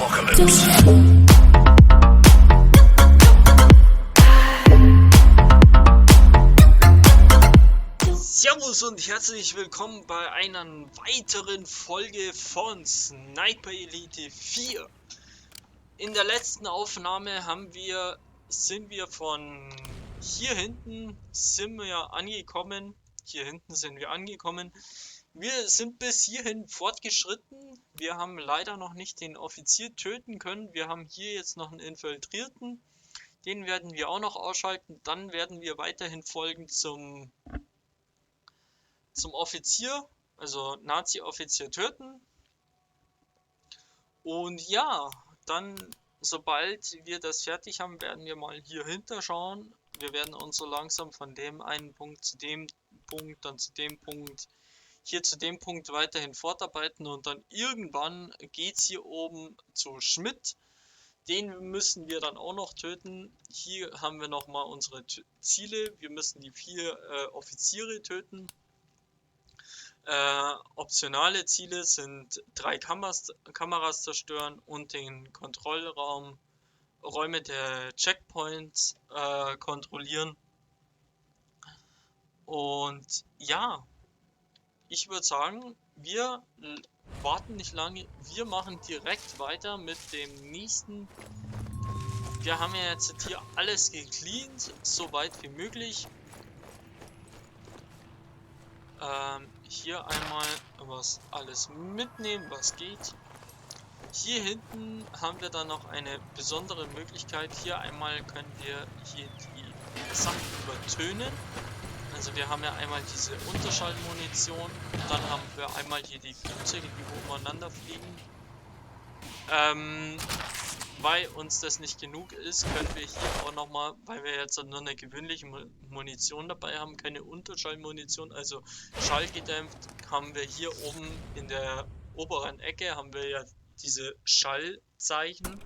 Apocalypse. Servus und herzlich willkommen bei einer weiteren Folge von Sniper Elite 4. In der letzten Aufnahme sind wir von hier hinten sind wir angekommen. Hier hinten sind wir angekommen. Wir sind bis hierhin fortgeschritten. Wir haben leider noch nicht den Offizier töten können. Wir haben hier jetzt noch einen Infiltrierten. Den werden wir auch noch ausschalten. Dann werden wir weiterhin folgen zum Offizier, also Nazi-Offizier töten. Und ja, dann, sobald wir das fertig haben, werden wir mal hier hinter schauen. Wir werden uns so langsam von dem einen Punkt zu dem Punkt, dann zu dem Punkt, hier zu dem Punkt weiterhin fortarbeiten und dann irgendwann geht's hier oben zu Schmidt. Den müssen wir dann auch noch töten. Hier haben wir nochmal unsere Ziele. Wir müssen die 4 Offiziere töten. Optionale Ziele sind 3 Kameras zerstören und den Kontrollraum, Räume der Checkpoints kontrollieren. Und ja, ich würd sagen, wir warten nicht lange, wir machen direkt weiter mit dem nächsten. Wir haben ja jetzt hier alles gecleant, so weit wie möglich. Hier einmal was alles mitnehmen, was geht. Hier hinten haben wir dann noch eine besondere Möglichkeit. Hier einmal können wir hier die Sachen übertönen. Also wir haben ja einmal diese Unterschallmunition, dann haben wir einmal hier die Flugzeuge, die umeinander fliegen. Weil uns das nicht genug ist, können wir hier auch nochmal, weil wir jetzt nur eine gewöhnliche Munition dabei haben, keine Unterschallmunition, also schallgedämpft, haben wir hier oben in der oberen Ecke haben wir ja diese Schallzeichen.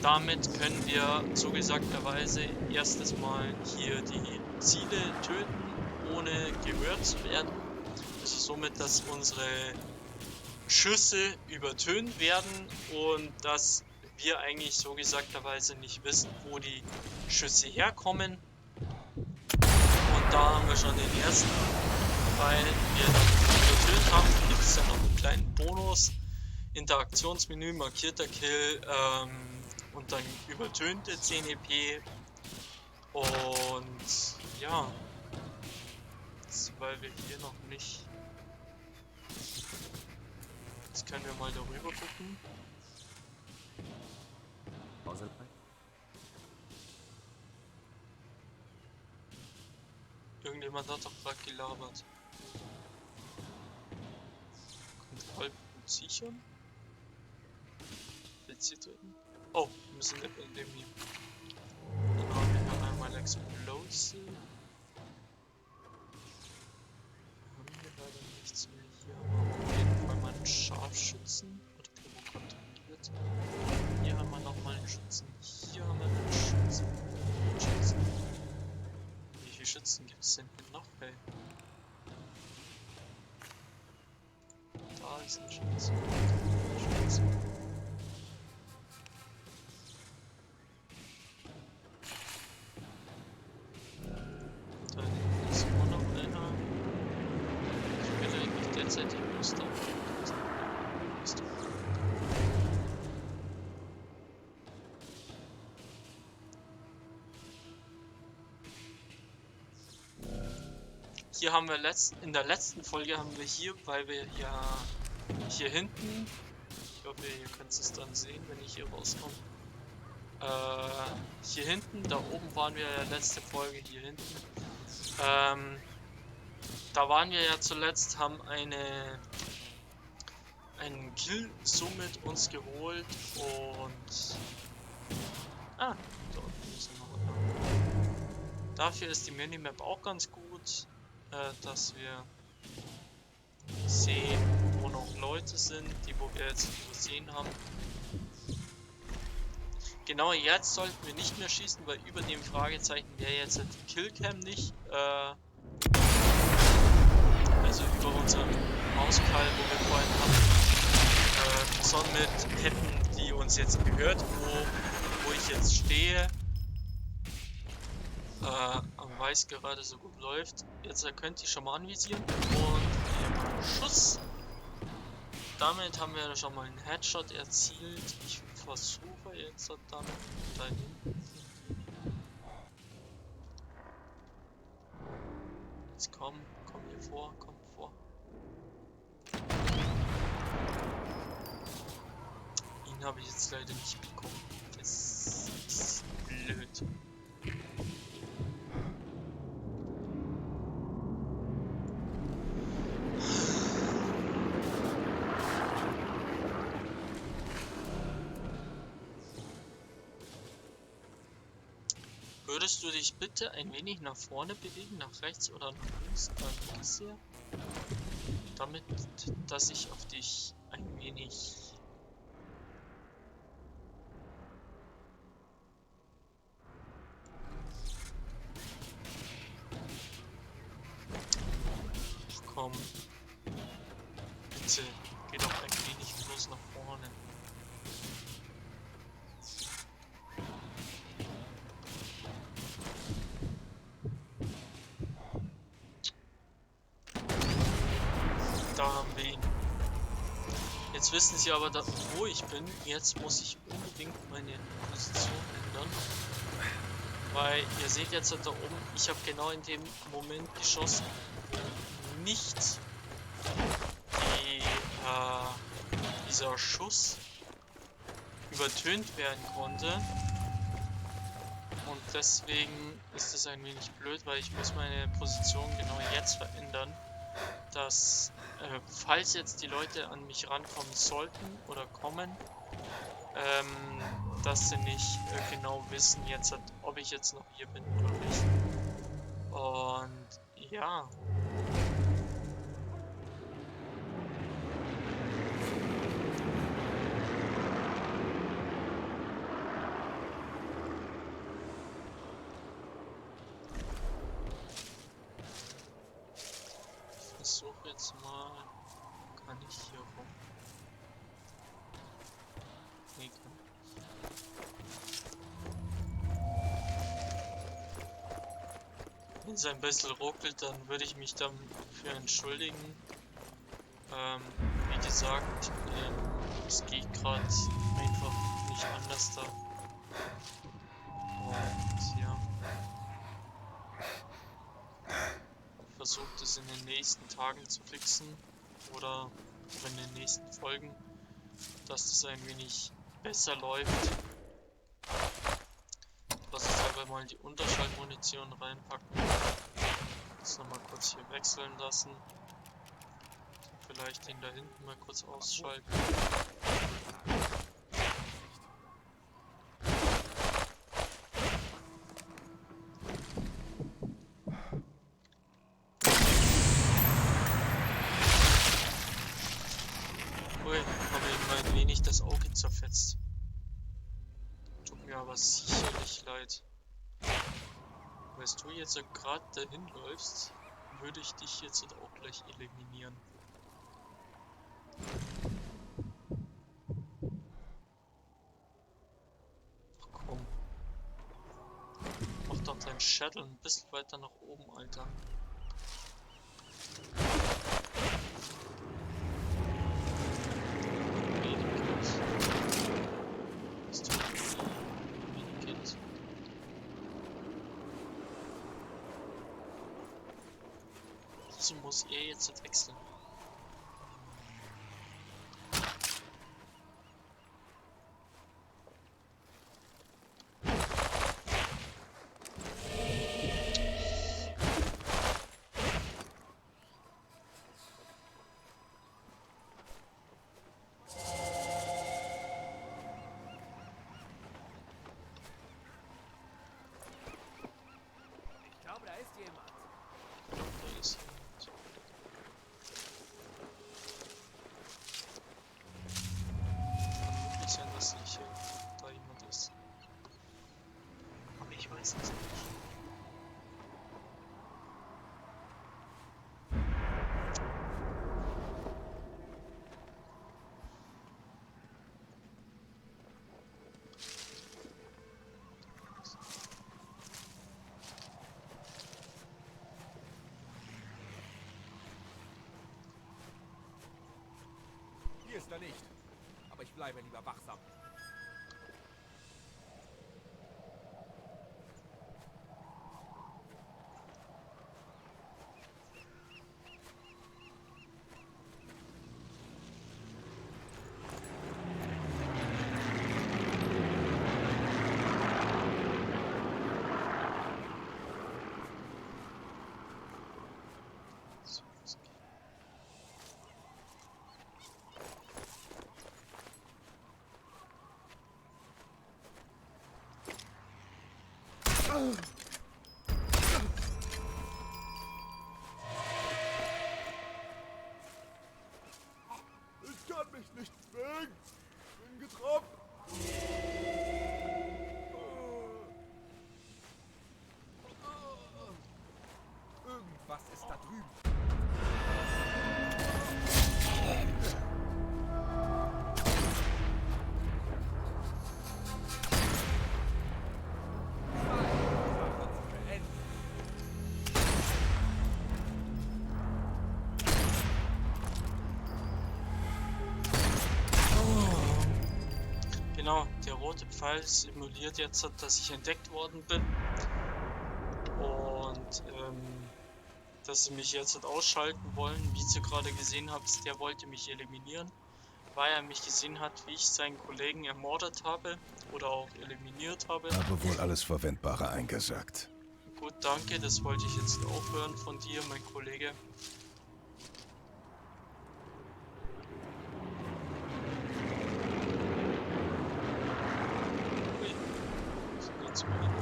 Damit können wir so gesagterweise erstes Mal hier die Ziele töten, ohne gehört zu werden. Also somit, dass unsere Schüsse übertönt werden und dass wir eigentlich so gesagterweise nicht wissen, wo die Schüsse herkommen. Und da haben wir schon den ersten, weil wir dann übertönt haben, gibt es dann noch einen kleinen Bonus. Interaktionsmenü, markierter Kill und dann übertönte 10 EP. Und ja, jetzt, weil wir hier noch nicht... Jetzt können wir mal darüber gucken. Irgendjemand hat doch gerade gelabert. Kontrollpunkt sichern. Offizier töten. Oh, wir müssen in dem hier. Dann haben wir hier einmal Explosive. Haben wir leider nichts mehr hier. Aber auf jeden Fall mal einen Scharfschützen. Oder der wo kontrolliert. Hier haben wir nochmal einen Schützen. Hier haben wir einen Schützen. Einen Schützen. Wie viele Schützen gibt es denn hier noch, ey? Da ist ein Schütze. Da ist ein Schütze. Da hinten ist immer noch einer. Ich will eigentlich derzeit die Lust auf. Hier haben wir in der letzten Folge haben wir hier, weil wir ja hier hinten, ich hoffe, ihr könnt es dann sehen, wenn ich hier rauskomme. Hier hinten, da oben waren wir ja letzte Folge, hier hinten. Da waren wir ja zuletzt, haben einen Kill somit uns geholt und... Ah, da unten ist noch einer. Dafür ist die Minimap auch ganz gut, dass wir sehen, wo noch Leute sind, die wo wir jetzt übersehen haben. Genau, jetzt sollten wir nicht mehr schießen, weil über dem Fragezeichen wäre jetzt die Killcam nicht. Also über unseren Mauspfeil, wo wir vorhin hatten, Somit hätten die uns jetzt gehört, wo ich jetzt stehe. Weil es gerade so gut läuft. Jetzt könnt ihr schon mal anvisieren. Und Schuss. Damit haben wir schon mal einen Headshot erzielt. Ich versuche jetzt dann da hinten. Jetzt komm hier vor, komm vor. Ihn habe ich jetzt leider nicht bekommen. Das ist blöd. Würdest du dich bitte ein wenig nach vorne bewegen, nach rechts oder nach links? Danke sehr. Damit, dass ich auf dich ein wenig... Ach komm. Bitte, geh doch ein wenig bloß nach vorne. Da haben wir ihn. Jetzt wissen sie aber, wo ich bin. Jetzt muss ich unbedingt meine Position ändern. Weil ihr seht jetzt da oben, ich habe genau in dem Moment geschossen, wo nicht dieser Schuss übertönt werden konnte. Und deswegen ist es ein wenig blöd, weil ich muss meine Position genau jetzt verändern, dass falls jetzt die Leute an mich rankommen sollten oder kommen, dass sie nicht genau wissen jetzt, ob ich jetzt noch hier bin oder nicht. Und ja. Ich versuche jetzt mal, kann ich hier rum? Nee, kann ich nicht. Wenn es ein bisschen ruckelt, dann würde ich mich dafür entschuldigen. Wie gesagt, es geht gerade einfach nicht anders da. Und ja. Ich versuche das in den nächsten Tagen zu fixen oder auch in den nächsten Folgen, dass das ein wenig besser läuft. Lass uns einfach mal die Unterschallmunition reinpacken. Das nochmal kurz hier wechseln lassen. Vielleicht den da hinten mal kurz ausschalten. Ui, habe ihm ein wenig das Auge zerfetzt. Tut mir aber sicherlich leid. Weißt du jetzt gerade dahin läufst, würde ich dich jetzt auch gleich eliminieren. Ach komm. Mach doch deinen Shuttle ein bisschen weiter nach oben, Alter. Wieso muss er jetzt wechseln? Ich glaube, da ist jemand. Da ist jemand. Monster nicht. Aber ich bleibe lieber wachsam. So, es geht. Ich kann mich nicht bewegen. Bin getroffen. Irgendwas ist da drüben. Zeit, die Sache zu beenden. Genau, der rote Pfeil simuliert jetzt, dass ich entdeckt worden bin. Und dass sie mich jetzt ausschalten wollen. Wie ihr gerade gesehen habt, der wollte mich eliminieren, weil er mich gesehen hat, wie ich seinen Kollegen ermordet habe oder auch eliminiert habe. Habe wohl alles Verwendbare eingesackt. Gut, danke, das wollte ich jetzt auch hören von dir, mein Kollege. Ui, was ist denn jetzt mit ihm?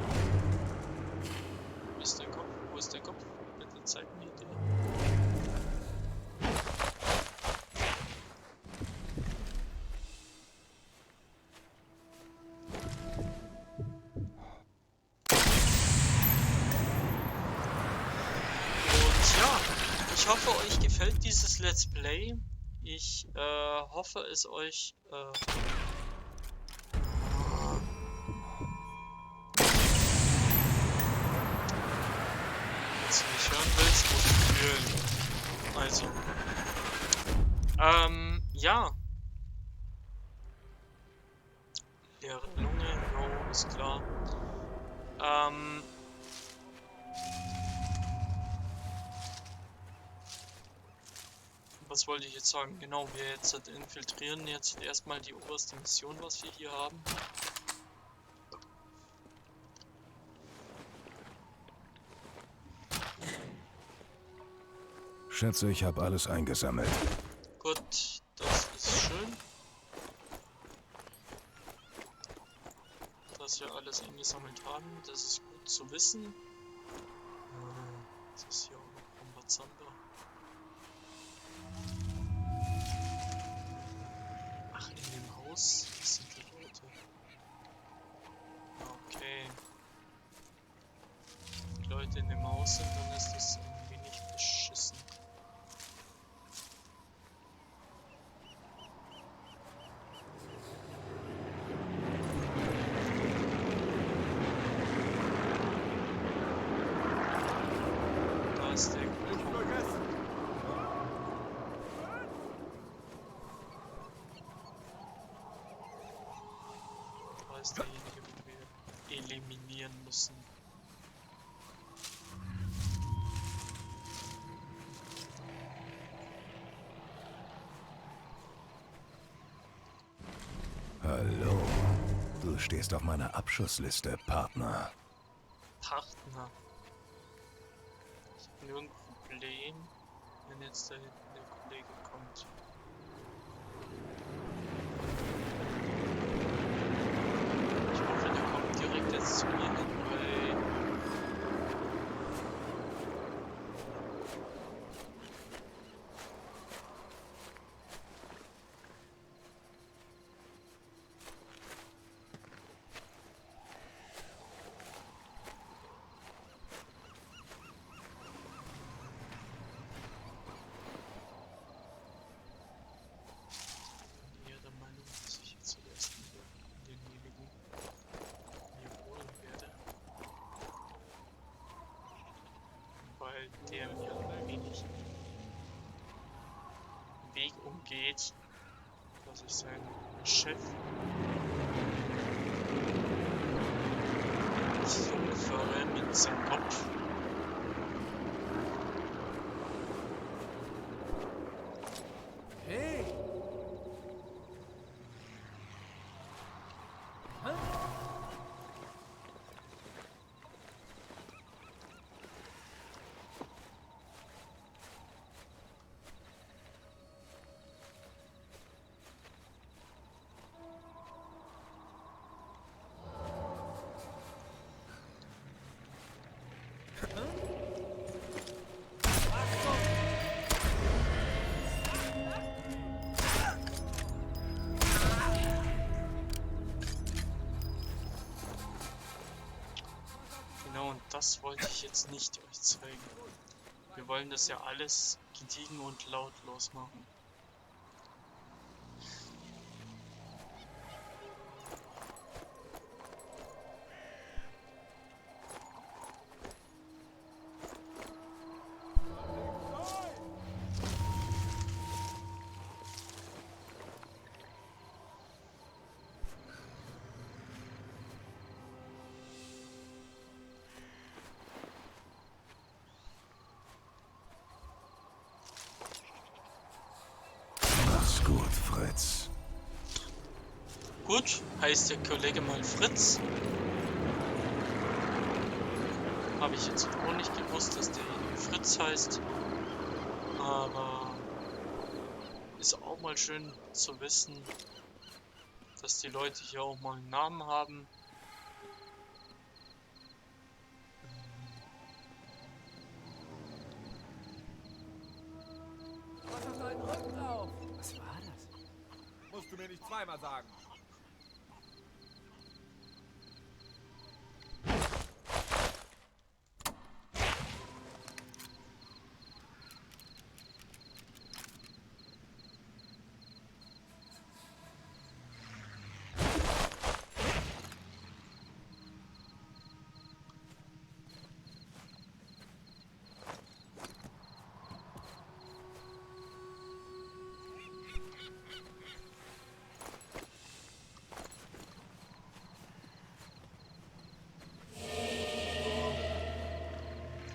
Wo ist dein Kopf? Wo ist dein Kopf? Bitte zeig mir den. Ich hoffe, euch gefällt dieses Let's Play. Ich hoffe es euch... Wenn du nicht hören willst, musst du fühlen. Also. Ja. Leere Lunge, jo, ist klar. Was wollte ich jetzt sagen? Genau, wir jetzt infiltrieren jetzt erstmal die oberste Mission, was wir hier haben. Schätze, ich habe alles eingesammelt. Gut, das ist schön. Dass wir alles eingesammelt haben, das ist gut zu wissen. Das ist hier auch noch Rambazamba. Ach, in dem Haus sind die Leute. Okay. Wenn die Leute in dem Haus sind, dann ist das ein wenig beschissen. Da ist der Nicht vergessen. Da ist derjenige, den wir eliminieren müssen. Hallo. Du stehst auf meiner Abschussliste, Partner. Partner. Ich hab nur ein Problem, wenn jetzt da hinten der Kollege kommt. Ich hoffe, der kommt direkt jetzt zu mir hin, weil der Meinung, dass ich jetzt zuerst denjenigen mir holen werde, weil der mir ein wenig Weg umgeht. quasi sein Chef. Die Jungfahre mit seinem Kopf. Hey! Genau, und das wollte ich jetzt nicht euch zeigen. Wir wollen das ja alles gediegen und lautlos machen. Mach's gut, Fritz. Gut, heißt der Kollege mal Fritz. Habe ich jetzt auch nicht gewusst, dass der Fritz heißt. Aber ist auch mal schön zu wissen, dass die Leute hier auch mal einen Namen haben. Was auf deinen Rücken auf? Was war das? Musst du mir nicht zweimal sagen.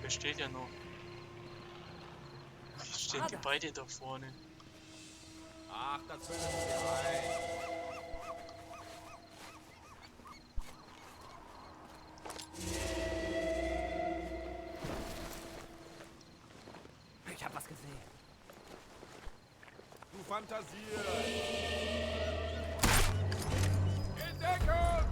Der steht ja noch. Ach, jetzt stehen die beide da vorne. Ach, das bildest du dir ein. Ich hab was gesehen. Du fantasierst. In Deckung!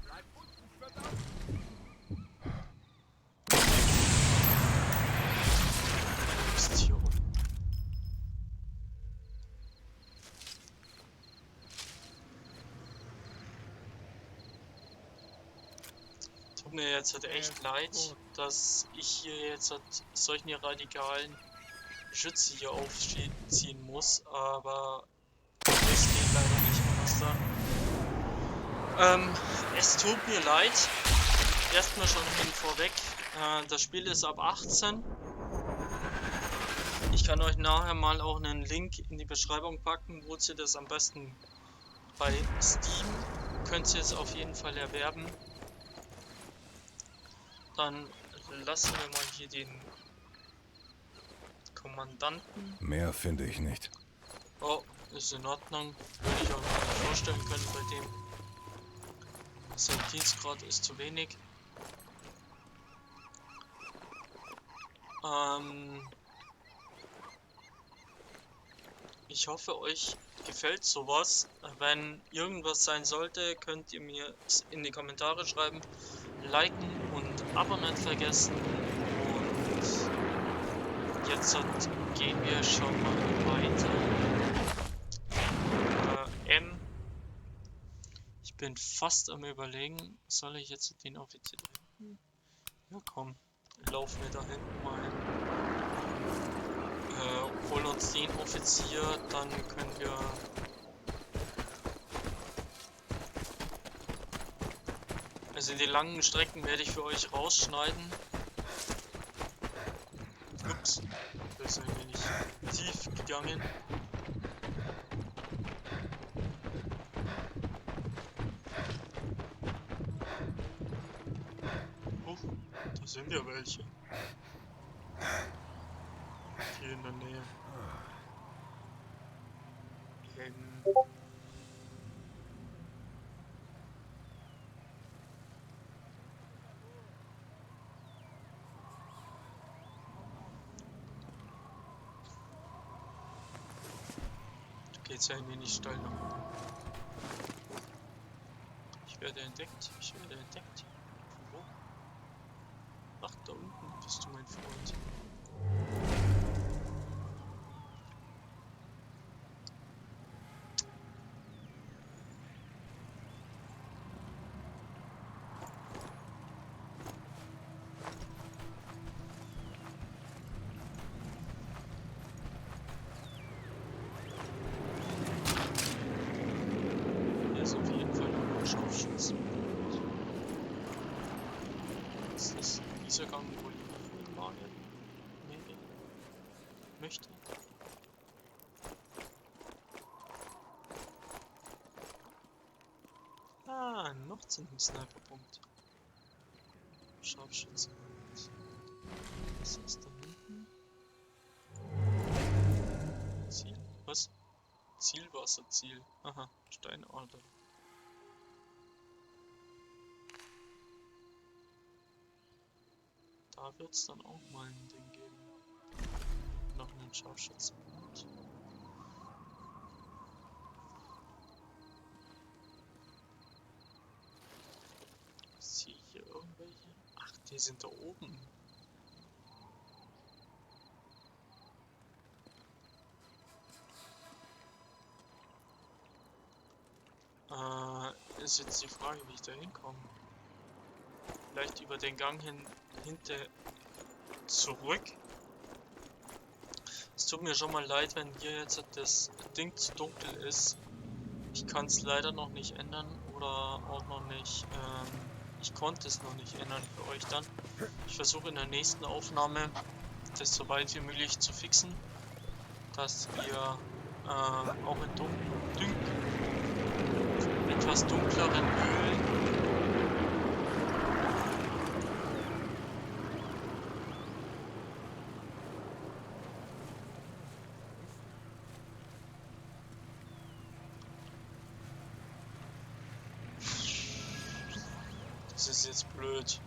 Bleib unten, verdammt! Ist hier unten. Tut mir jetzt halt echt leid, dass ich hier jetzt halt solchen radikalen Geschütze hier aufziehen muss, aber es geht leider nicht anders da. Es tut mir leid, erstmal schon vorweg, das Spiel ist ab 18. Ich kann euch nachher mal auch einen Link in die Beschreibung packen, wo ihr das am besten bei Steam könnt ihr es auf jeden Fall erwerben. Dann lassen wir mal hier den Kommandanten. Mehr finde ich nicht. Oh, ist in Ordnung. Würde ich auch mir nicht vorstellen können bei dem. Sein Dienstgrad ist zu wenig. Ich hoffe, euch gefällt sowas. Wenn irgendwas sein sollte, könnt ihr mir es in die Kommentare schreiben. Liken und Abo nicht vergessen. Und jetzt gehen wir schon mal weiter. M. Ich Bin fast am Überlegen, soll ich jetzt den Offizier da hinten? Ja komm, laufen wir da hinten mal hin. Holen uns den Offizier, dann können wir... Also die langen Strecken werde ich für euch rausschneiden. Ups, das ist ein wenig tief gegangen. Huch, da sind ja welche. Hier in der Nähe. Geht's ja ein wenig steil nach oben. Ich werde entdeckt, ich werde entdeckt. Von wo? Ach, da unten bist du, mein Freund. Hier ist auf jeden Fall noch ein Scharfschützenpunkt. Ist das dieser Gang, wo ich mag? Nee. Möchte. Ah, noch zu einem Sniperpunkt. Scharfschützenpunkt. Was ist da hinten? Ziel? Was? Zielwasserziel. Aha, Steinadler. Da wird's dann auch mal ein Ding geben. Noch einen Scharfschützenpunkt. Sehe ich hier irgendwelche? Ach, die sind da oben. Ist jetzt die Frage, wie ich da hinkomme. Vielleicht über den Gang hin, hinter zurück. Es tut mir schon mal leid, wenn hier jetzt das Ding zu dunkel ist. Ich kann es leider noch nicht ändern oder auch noch nicht. Ich konnte es noch nicht ändern für euch dann. Ich versuche in der nächsten Aufnahme das so weit wie möglich zu fixen, dass wir auch in etwas dunkleren Höhlen Das ist jetzt blöd.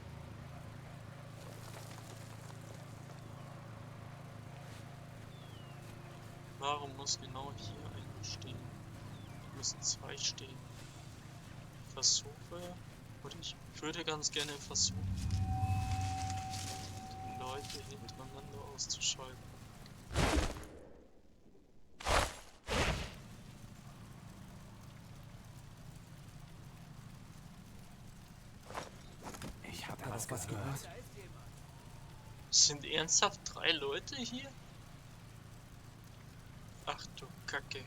Warum muss genau hier einer stehen? Hier müssen zwei stehen. Versuche, oder ich würde ganz gerne versuchen, die Leute hintereinander auszuschalten. Ich habe was gehört. Sind ernsthaft 3 Leute hier? Ach du Kacke.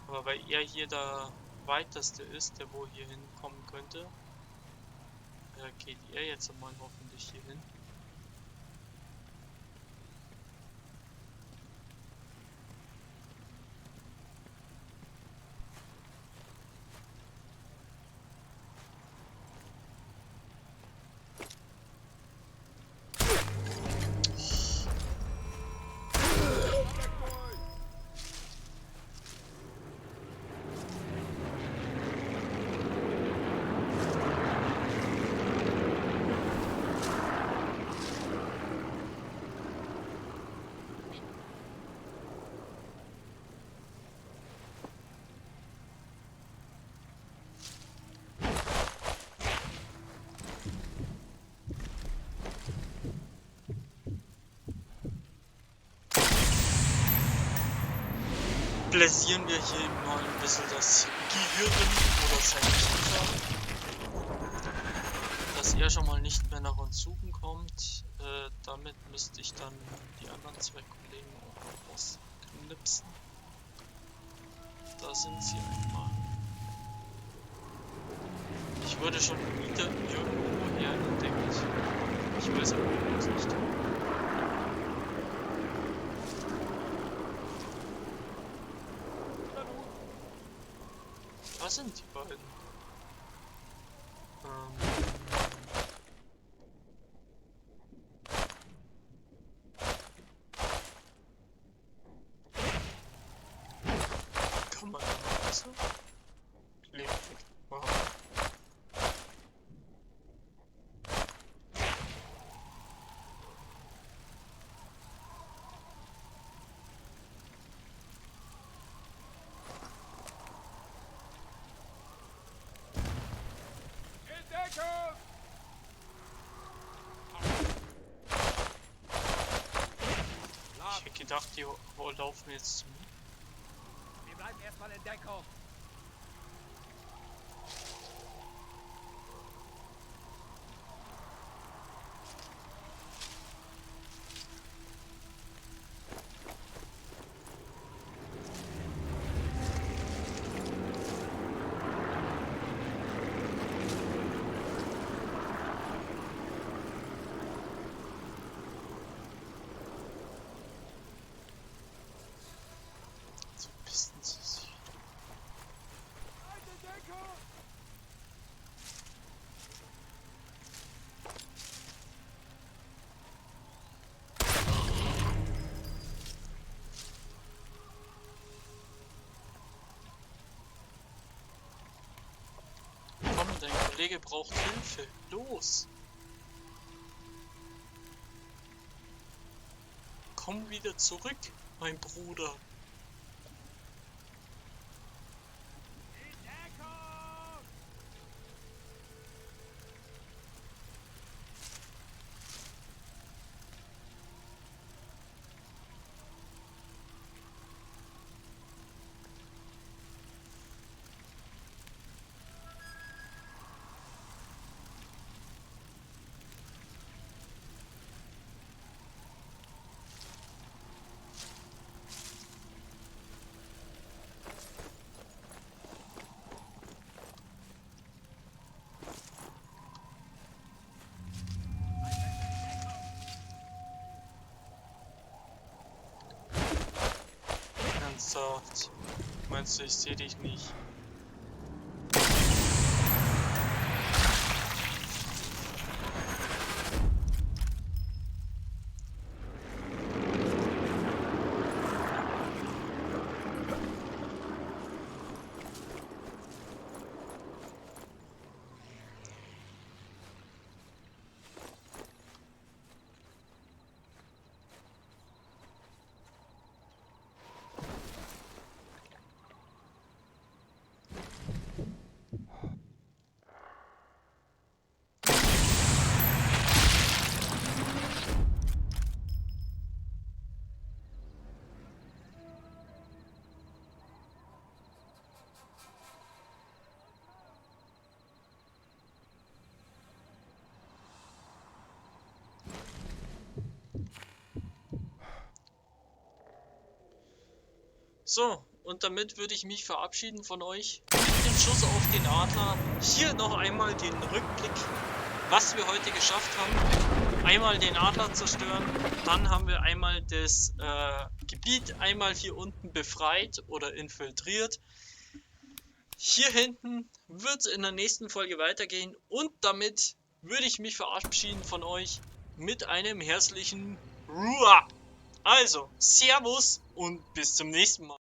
Aber weil er hier der weiteste ist, der wo hier hinkommen könnte, geht er jetzt einmal hoffentlich hier hin. Bläsieren wir hier mal ein bisschen das Gehirn oder sein Kiefer. Dass er schon mal nicht mehr nach uns suchen kommt. Damit müsste ich dann die anderen zwei Kollegen auch noch rausknipsen. Da sind sie einmal. Ich wurde schon wieder irgendwoher entdeckt. Ich weiß aber bloß nicht. Da sind die beiden. Kann man da raus? Lebt. Wow. Ich hätte gedacht, die laufen jetzt zu mir. Wir bleiben erstmal in Deckung. Komm, dein Kollege braucht Hilfe. Los! Komm wieder zurück, mein Bruder. Ernsthaft? Meinst du, ich sehe dich nicht? So, und damit würde ich mich verabschieden von euch mit dem Schuss auf den Adler. Hier noch einmal den Rückblick, was wir heute geschafft haben. Einmal den Adler zerstören, dann haben wir einmal das Gebiet einmal hier unten befreit oder infiltriert. Hier hinten wird es in der nächsten Folge weitergehen und damit würde ich mich verabschieden von euch mit einem herzlichen Ruah. Also, Servus und bis zum nächsten Mal.